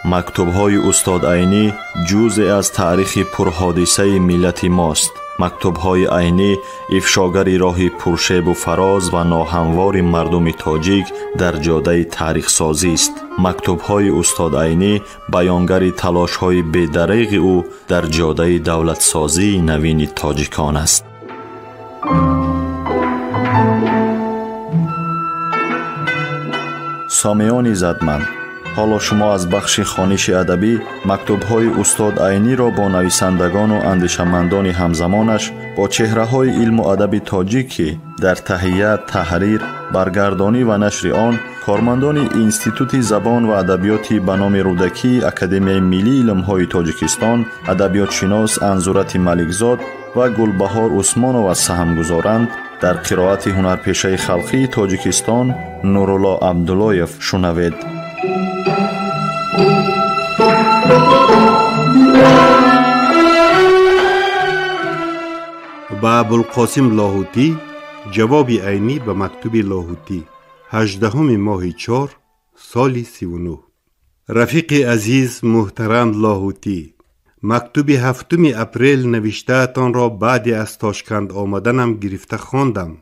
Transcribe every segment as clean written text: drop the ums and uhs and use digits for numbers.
Мактубҳои устод Айнӣ ҷузъе аз таърихи пурҳодисаи миллати мост. Мактубҳои Айнӣ ифшогари роҳи пуршебу фароз ва ноҳамвори мардуми тоҷик дар ҷодаи таърихсозист. Мактубҳои устод Айнӣ баёнгари талошҳои бедареғи ӯ дар ҷодаи давлатсозии навини тоҷикон аст. Сомиёни задманд, ҳоло шумо аз бахши хониши адабӣ мактубҳои устод Айниро бо нависандагону андешамандони ҳамзамонаш, бо чеҳраҳои илму адаби тоҷик, ки дар таҳия, таҳрир, баргардонӣ ва нашри он кормандони Институти забон ва адабиёти ба номи Рӯдакии Академияи миллии илмҳои Тоҷикистон, адабиётшинос Анзурати Маликзод ва Гулбаҳор Усмонова саҳм гузоранд, дар қироати ҳунарпешаи халқии Тоҷикистон Нурулло Абдуллоев шунавед. Ба Абулқосим Лоҳутӣ ҷавоби Айнӣ ба мактуби Лоҳутӣ, 18 моҳи 4 соли 39. Рафиқи азиз муҳтарам Лоҳутӣ, мактуби 7 апрел навиштаатонро баъди аз Тошканд омаданам гирифта хондам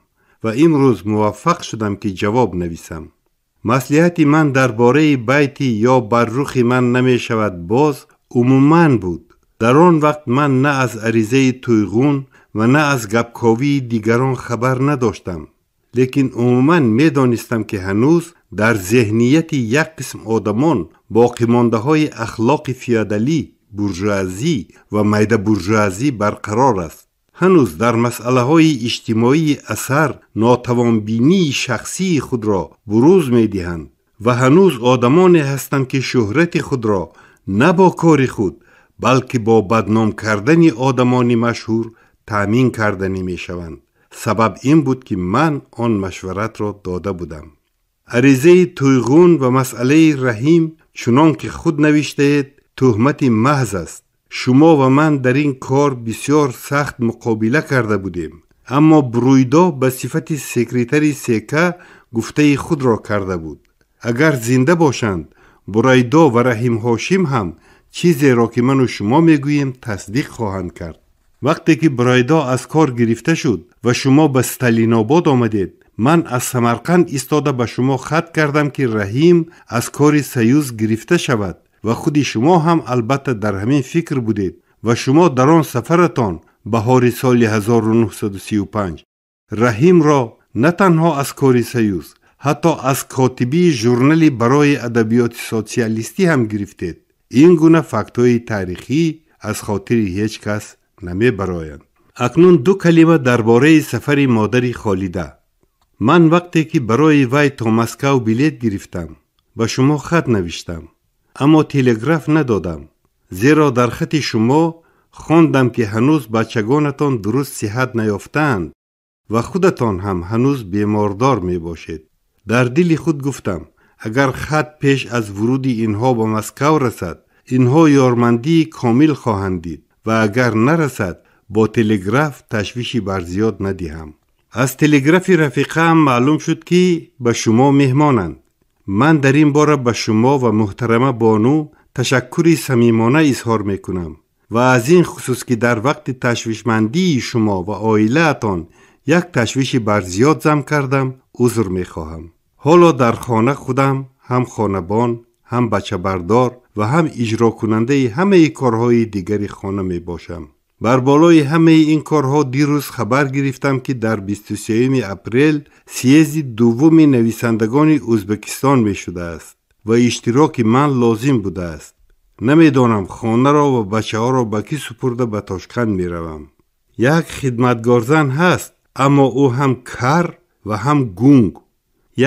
ва имрӯз муваффақ шудам, ки ҷавоб нависам. Маслиҳати ман дар бораи байти «ё бар рухи ман намешавад боз» умуман буд. Дар он вақт ман на аз аризаи Туйғун ва на аз гапковии дигарон хабар надоштам, лекин умуман медонистам, ки ҳанӯз дар зеҳнияти як қисм одамон боқимондаҳои ахлоқи феодалӣ, буржуазӣ ва майдабуржуазӣ барқарор аст. Ҳанӯз дар масъалаҳои иҷтимоии асар нотавонбинии шахсии худро бурӯз медиҳанд ва ҳанӯз одамоне ҳастанд, ки шӯҳрати худро на бо кори худ, балки бо бадном кардани одамони машҳур таъмин карданӣ мешаванд. Сабаб ин буд, ки ман он машваратро дода будам. Аризаи Туйғун ва масъалаи Раҳим, чунон ки худ навиштаед, туҳмати маҳз аст. Шумо ва ман дар ин кор бисёр сахт муқобила карда будем, аммо Бруйдо ба сифати секретари СК гуфтаи худро карда буд. Агар зинда бошанд, Бурайдо ва Раҳим Ҳошим ҳам чизеро, ки ману шумо мегӯем, тасдиқ хоҳанд кард. Вақте ки Бурайдо аз кор гирифта шуд ва шумо ба Сталинобод омадед, ман аз Самарқанд истода ба шумо хат кардам, ки Раҳим аз кори Союз гирифта шавад ва худи шумо ҳам албатта дар ҳамин фикр будед ва шумо дар он сафаратон баҳори соли 1935 Раҳимро на танҳо аз кори Союз, ҳатто аз котибии журнали барои адабиёти социалистӣ ҳам гирифтед. Ин гуна фактҳои таърихӣ аз хотири ҳеҷ кас намебароянд. Акнун ду калима дар бораи сафари модари Холида. Ман вақте ки барои вай то Москав билет гирифтам, ба шумо хат навиштам, аммо телеграф надодам, зеро дар хати шумо хондам, ки ҳанӯз бачагонатон дуруст сиҳат наёфтаанд ва худатон ҳам ҳанӯз бемордор мебошед. Дар дили худ гуфтам, агар хат пеш аз вуруди инҳо ба Москав расад, инҳо ёрмандии комил хоҳанд дид ва агар нарасад, бо телеграф ташвиши барзиёд надиҳам. Аз телеграфи рафиқаам маълум шуд, ки ба шумо меҳмонанд. Ман дар ин бора ба шумо ва муҳтарама бону ташаккури самимона изҳор мекунам ва аз ин хусус, ки дар вақти ташвишмандии шумо ва оилаатон як ташвиши барзиёд зам кардам, узр мехоҳам. Ҳоло дар хона худам ҳам хонабон, ҳам бачабардор ва ҳам иҷрокунандаи ҳамаи корҳои дигари хона мебошам. Бар болои ҳамаи ин корҳо дирӯз хабар гирифтам, ки дар 23 апрел съезди дуввуми нависандагони Ӯзбекистон мешудааст ва иштироки ман лозим будааст. Намедонам, хонаро ва бачаҳоро ба кӣ супурда ба Тошканд меравам. Як хидматгорзан ҳаст, аммо ӯ ҳам кар ва ҳам гунг.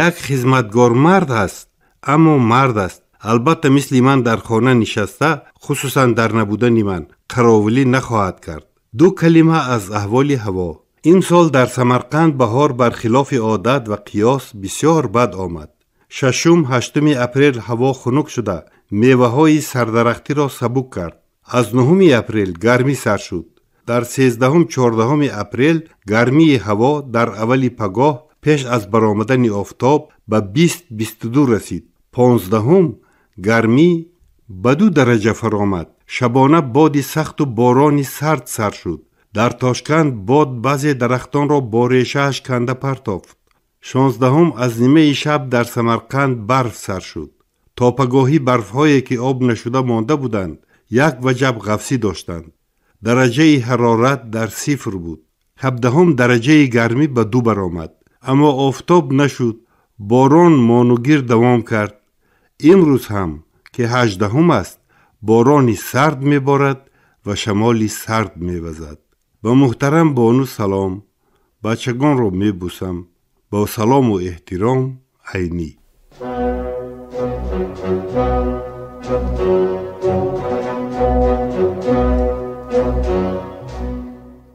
Як хизматгормард ҳаст, аммо мард аст. Албатта, мисли ман дар хона нишаста, хусусан дар набудани ман, қаровулӣ нахоҳад кард. Ду калима аз аҳволи ҳаво. Имсол дар Самарқанд баҳор бархилофи одат ва қиёс бисёр бад омад. 6-8 апрел ҳаво хунук шуда, меваҳои сардарахтиро сабук кард. Аз 9 апрел гармӣ сар шуд. Дар 13-14 апрел гармии ҳаво дар аввали пагоҳ пеш аз баромадани офтоб ба 20-22 расид. 15 гармӣ Ба 2 дараҷа фаромад. Шабона боди сахту борони сард сар шуд. Дар Тошканд бод баъзе дарахтонро бо решааш канда партофт. 16 аз нимаи шаб дар Самарқанд барф сар шуд. То пагоҳӣ барфҳое ки об нашуда монда буданд, як ваҷаб ғафсӣ доштанд. Дараҷаи ҳарорат дар 0 буд. 17 дараҷаи гармӣ ба 2 баромад. Аммо офтоб нашуд. Борон монугир давом кард. Имрӯз ҳам ки 18 аст, борони сард меборад ва шамоли сард мевазад. Ба муҳтарам бону салом, бачагонро мебусам. Бо салому эҳтиром, Айнӣ.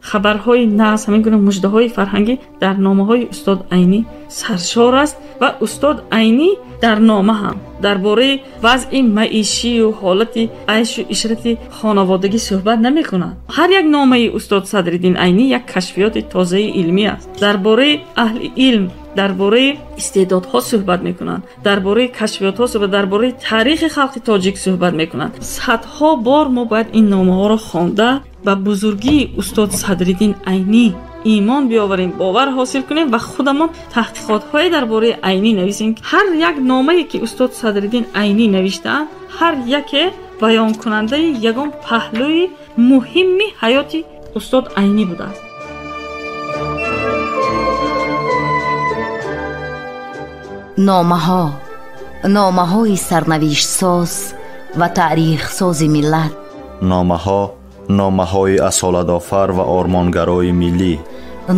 Хабарҳои нағз, ҳамин гуна муждаҳои фарҳангӣ дар номаҳои устод Айнӣ саршор аст ва устод Айнӣ дар нома ҳам дар бораи вазъи маишию ҳолати айшу ишрати хонаводагӣ суҳбат намекунад. Ҳар як номаи устод Садриддин Айнӣ як кашфиёти тозаи илмӣ аст. Дар бораи аҳли илм, дар бораи истеъдодҳо суҳбат мекунанд, дар бораи кашфиётҳо суҳбат, дар бораи таърихи халқи тоҷик суҳбат мекунанд. Садҳо бор мо бояд ин номаҳоро хонда ба бузургии устод Садриддин Айнӣ имон биёварем, бовар ҳосил кунем ва худамон таҳқиқотҳое дар бораи Айнӣ нависем. Ҳар як номае ки устод Садриддин Айнӣ навиштаанд, ҳар яке баёнкунандаи ягон паҳлӯи муҳимми ҳаёти устод Айнӣ будааст. Номаҳо, номаҳои сарнавиштсоз ва таърихсози миллат. Номаҳо, номаҳои асолатофар ва ормонгарои миллӣ.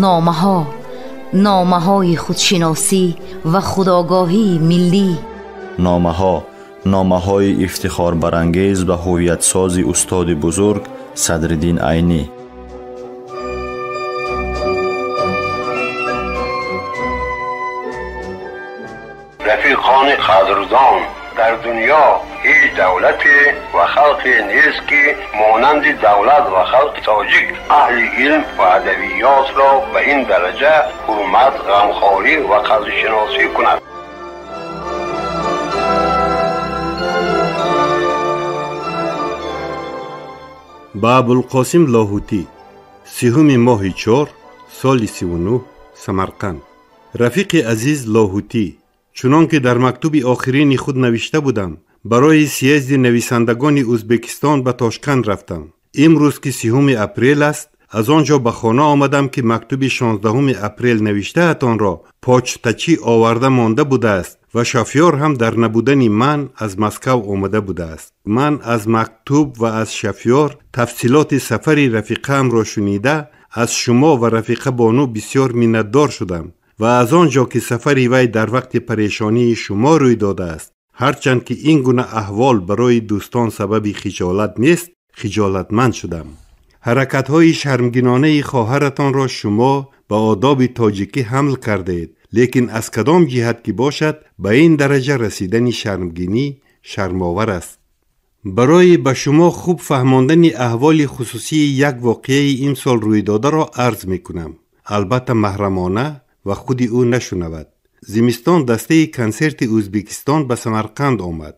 Номаҳо, номаҳои худшиносӣ ва худогоҳии миллӣ. Номаҳо, номаҳои ифтихорбарангез ва ҳувиятсози устоди бузург Садриддин Айнӣ. Рафиқони қадрдон, дар дунё ҳеҷ давлате ва халқе нест ки монанди давлат ва халқи тоҷик аҳли илм ва адабиётро ба ин дараҷа ҳурмат, ғамхорӣ ва қадршиносӣ кунад. Ба Абулқосим Лоҳутӣ, 3 моҳи 4 соли 39, Самарқанд. Рафиқи азиз Лоҳутӣ, чунон ки дар мактуби охирини худ навишта будам, барои съезди нависандагони Ӯзбекистон ба Тошканд рафтам. Имрӯз ки 3 апрел аст, аз он ҷо ба хона омадам ки мактуби 16 апрел навиштаатонро почтачӣ оварда монда будааст ва шофёр ҳам дар набудани ман аз Москав омада будааст. Ман аз мактуб ва аз шофёр тафсилоти сафари рафиқаамро шунида, аз шумо ва рафиқа бону бисёр миннатдор шудам ва аз он ҷо ки сафари вай дар вақти парешонии шумо рӯй додааст, ҳарчанд ки ин гуна аҳвол барои дӯстон сабаби хиҷолат нест, хиҷолатманд шудам. Ҳаракатҳои шармгинонаи хоҳаратонро шумо ба одоби тоҷикӣ ҳамл кардаед, лекин аз кадом ҷиҳат ки бошад, ба ин дараҷа расидани шармгинӣ шармовар аст. Барои ба шумо хуб фаҳмондани аҳволи хусусии як воқеаи имсол рӯйдодаро арз мекунам. Албатта маҳрамона ва худи ӯ нашунавад. Зимистон дастаи консерти Ӯзбекистон ба Самарқанд омад,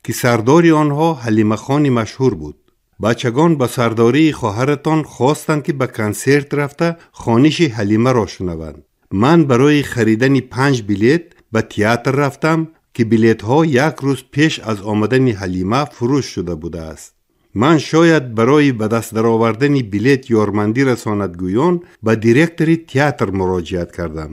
ки сардори онҳо Ҳалимахони машҳур буд. Бачагон ба сардории хоҳаратон хостанд ки ба консерт рафта хониши Ҳалимаро шунаванд. Ман барои харидани 5 билет ба театр рафтам ки билетҳо як рӯз пеш аз омадани Ҳалима фурӯш шуда будааст. Ман шояд барои ба даст даровардани билет ёрмандӣ расонад гӯён ба директори театр муроҷиат кардам.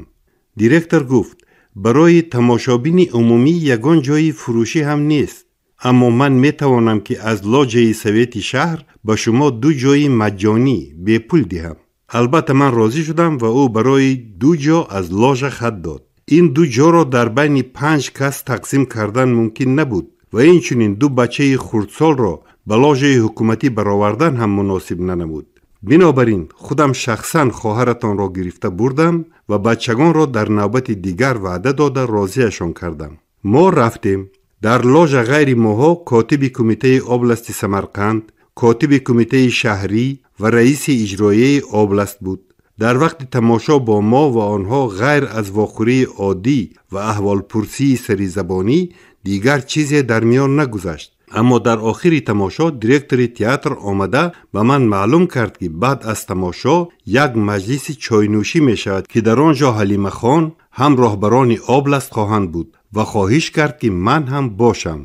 Директор гуфт, барои тамошобини умумӣ ягон ҷои фурӯшӣ ҳам нест, аммо ман метавонам ки аз лоҷаи совети шаҳр ба шумо 2 ҷои маҷҷонӣ бепул диҳам. Албатта ман розӣ шудам ва ӯ барои 2 ҷо аз ложа хат дод. Ин 2 ҷоро дар байни 5 кас тақсим кардан мумкин набуд ва инчунин 2 бачаи хурдсолро ба ложаи ҳукуматӣ баровардан ҳам муносиб нанамуд. Бинобар ин худам шахсан хоҳаратонро гирифта бурдам ва бачагонро дар навбати дигар ваъда дода розиашон кардам. Мо рафтем. Дар ложа ғайри моҳо котиби кумитаи области Самарқанд, котиби кумитаи шаҳрӣ ва раиси иҷроияи област буд. Дар вақти тамошо бо мо ва онҳо ғайр аз вохӯрии оддӣ ва аҳволпурсии саризабонӣ дигар чизе дар миён нагузашт. Аммо дар охири тамошо директори театр омада ба ман маълум кард, ки баъд аз тамошо як маҷлиси чойнӯшӣ мешавад, ки дар он ҷо Ҳалимахон ҳам роҳбарони област хоҳанд буд ва хоҳиш кард, ки ман ҳам бошам.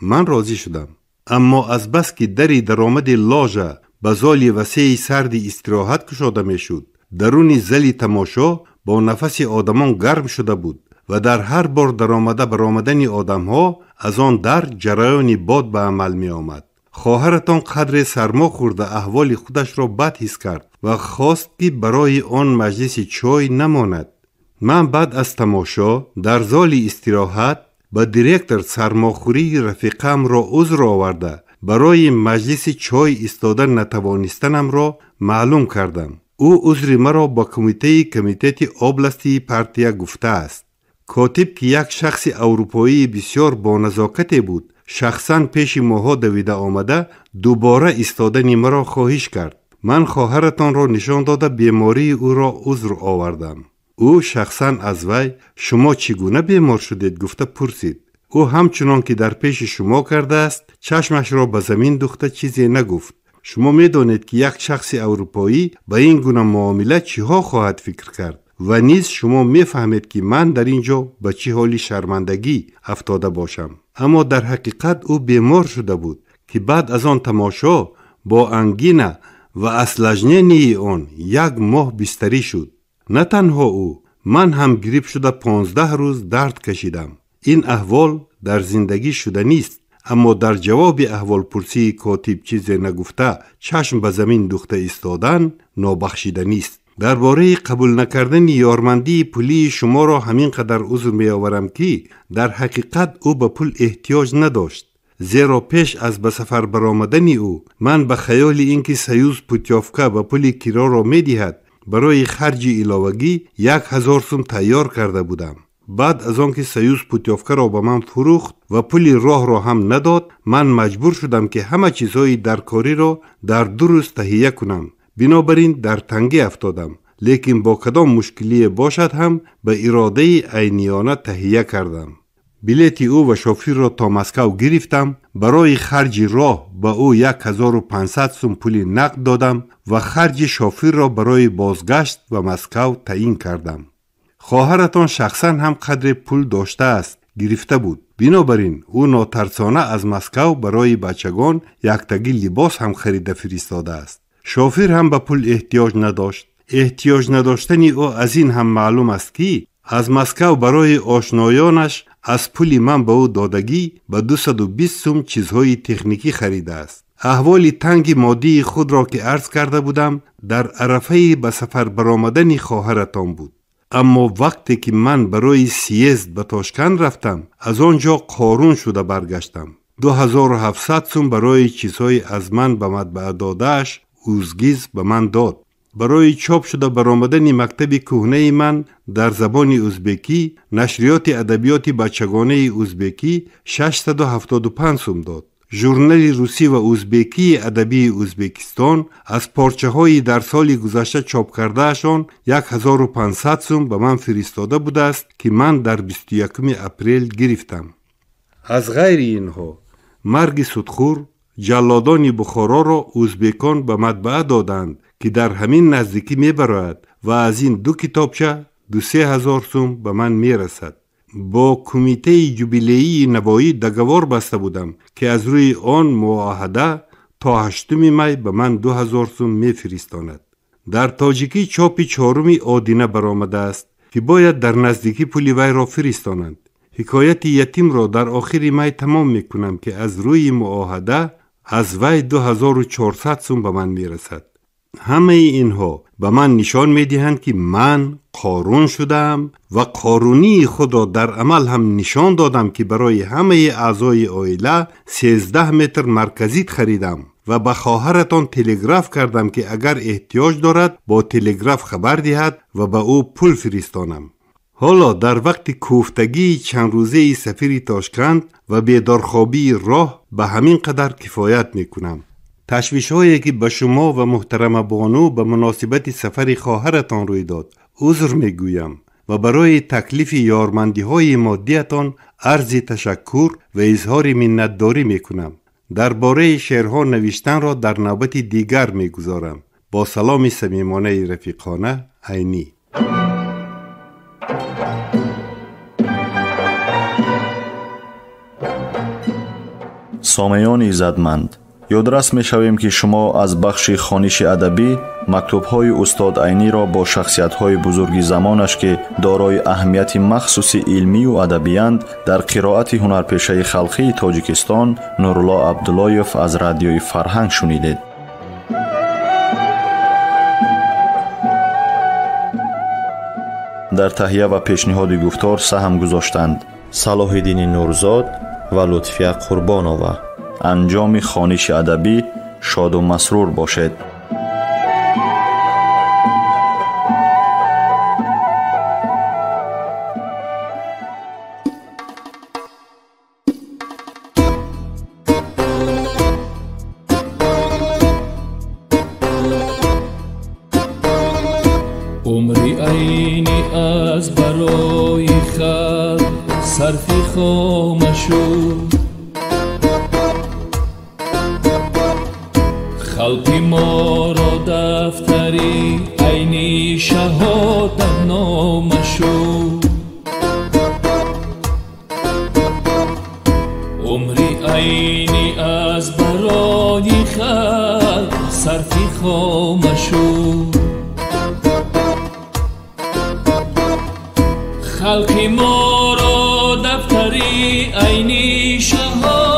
Ман розӣ шудам. Аммо азбаски дари даромади ложа ба золи васеи сарди истироҳат кушода мешуд, даруни зали тамошо бо нафаси одамон гарм шуда буд ва дар ҳар бор даромада баромадани одамҳо аз он дар ҷараёни бод ба амал меомад. Хоҳаратон қадре сармо хӯрда аҳволи худашро бад ҳис кард ва хост, ки барои он маҷлиси чой намонад. Ман баъд аз тамошо дар золи истироҳат ба директор сармохӯрии рафиқаамро узр оварда барои маҷлиси чой истода натавонистанамро маълум кардам. Ӯ узри маро ба кумитаи комитети областии партия гуфтааст. Котиб, ки як шахси аврупоии бисёр боназокате буд, шахсан пеши моҳо давида омада дубора истодани маро хоҳиш кард. Ман хоҳаратонро нишон дода бемории ӯро узр овардам. Ӯ шахсан аз вай шумо чӣ гуна бемор шудед гуфта пурсид. Ӯ ҳамчунон ки дар пеши шумо кардааст, чашмашро ба замин духта чизе нагуфт. Шумо медонед, ки як шахси аврупоӣ ба ин гуна муомила чиҳо хоҳад фикр кард ва низ шумо мефаҳмед, ки ман дар ин ҷо ба чӣ ҳоли шармандагӣ афтода бошам. Аммо дар ҳақиқат ӯ бемор шуда буд, ки баъд аз он тамошо бо ангина ва осложнении он як моҳ бистарӣ шуд. На танҳо ӯ, ман ҳам грипп шуда 15 рӯз дард кашидам. Ин аҳвол дар зиндагӣ шуданист, аммо дар ҷавоби аҳволпурсии котиб чизе нагуфта чашм ба замин духта истодан нобахшиданист. Дар бораи қабул накардани ёрмандии пулии шуморо ҳамин қадар узр меоварам, ки дар ҳақиқат ӯ ба пул эҳтиёҷ надошт, зеро пеш аз ба сафар баромадани ӯ ман ба хаёли ин ки Союз путёвка ба пули кироро медиҳад барои харҷи иловагӣ 1000 сум тайёр карда будам. Баъд аз он ки Союз путёвкаро ба ман фурӯхт ва пули роҳро ҳам надод, ман маҷбур шудам, ки ҳама чизҳои даркориро дар 2 рӯз таҳия кунам. Бинобар ин дар тангӣ афтодам, лекин бо кадом мушкилие бошад ҳам ба иродаи айниёна таҳия кардам. Билети ӯ ва шофирро то Москав гирифтам, барои харҷи роҳ ба ӯ 1500 сум пули нақд додам ва харҷи шофирро барои бозгашт ба Москав таъин кардам. Хоҳаратон шахсан ҳам қадре пул доштааст, гирифта буд. Бинобар ин ӯ нотарсона аз Москав барои бачагон яктагӣ либос ҳам харида фиристодааст. Шофир ҳам ба пул эҳтиёҷ надошт. Эҳтиёҷ надоштани ӯ аз ин ҳам маълум аст, ки аз Москав барои ошноёнаш аз пули ман ба ӯ додагӣ ба 220 сум чизҳои техникӣ харидааст. Аҳволи танги моддии худро, ки арз карда будам, дар арафаи ба сафар баромадани хоҳаратон буд. Аммо вақте ки ман барои съезд ба Тошканд рафтам, аз он ҷо қорун шуда баргаштам. 2700 сум барои чизҳои аз ман ба матбаа додааш узгиз ба ман дод. Барои чоп шуда баромадани мактаби кӯҳнаи ман дар забони узбекӣ, нашриёти адабиёти бачагонаи узбекӣ 675 сум дод. Журнали русӣ ва узбекии адабии Узбекистон аз порчаҳои дар соли гузашта чоп кардаашон 1500 сум ба ман фиристода будааст, ки ман дар 21 апрел гирифтам. Аз ғайри инҳо марги судхӯр ҷаллодони Бухороро узбекон ба матбаа доданд, ки дар ҳамин наздикӣ мебарояд ва аз ин 2 китобча 2-3 ҳазор сум ба ман мерасад. Бо кумитаи юбилеии Навоӣ договор баста будам, ки аз рӯи он муоҳада то 8 май ба ман 2000 сум мефиристонад. Дар тоҷикӣ чопи 4 одина баромадааст, ки бояд дар наздикӣ пули вайро фиристонанд. Ҳикояти ятимро дар охири май тамом мекунам, ки аз рӯи муоҳада аз вай 2400 сум ба ман мерасад. Ҳамаи инҳо ба ман нишон медиҳанд, ки ман қорун шудаам ва қорунии худро дар амал ҳам нишон додам, ки барои ҳамаи аъзои оила 13 метр марказит харидам ва ба хоҳаратон телеграф кардам, ки агар эҳтиёҷ дорад бо телеграф хабар диҳад ва ба ӯ пул фиристонам. Ҳоло дар вақти кӯфтагии чандрӯзаи сафири Тошканд ва бедорхобии роҳ ба ҳамин қадар кифоят мекунам. Ташвишҳое ки ба шумо ва муҳтарама бону ба муносибати сафари хоҳаратон рӯй дод, узр мегӯям ва барои таклифи ёрмандиҳои моддиятон арзи ташаккур ва изҳори миннатдорӣ мекунам. Дар бораи шеърҳо навиштанро дар навбати дигар мегузорам. Бо саломи самимонаи рафиқона, Айнӣ. Сомеёни иззатманд, ёдрас мешавем, ки шумо аз бахши хониши адабӣ мактубҳои устод Айниро бо шахсиятҳои бузурги замонаш, ки дорои аҳамияти махсуси илмию адабиянд, дар қироати ҳунарпешаи халқии Тоҷикистон Нурулло Абдуллоев аз радиои Фарҳанг шунидед. Дар таҳия ва пешниҳоди гуфтор саҳм гузоштанд Салоҳиддини Нурзод ва Лутфия Қурбонова. Анҷоми хониши адабӣ шоду масрур бошед. Умри Айнӣ аз барои халқ сарфи хома шуд. Халқи моро дафтари Айнӣ шаҳодатнома шуд. Умри Айнӣ аз барои халқ сарфи хома шуд. Халқи моро дафтари Айнӣ шаҳодатнома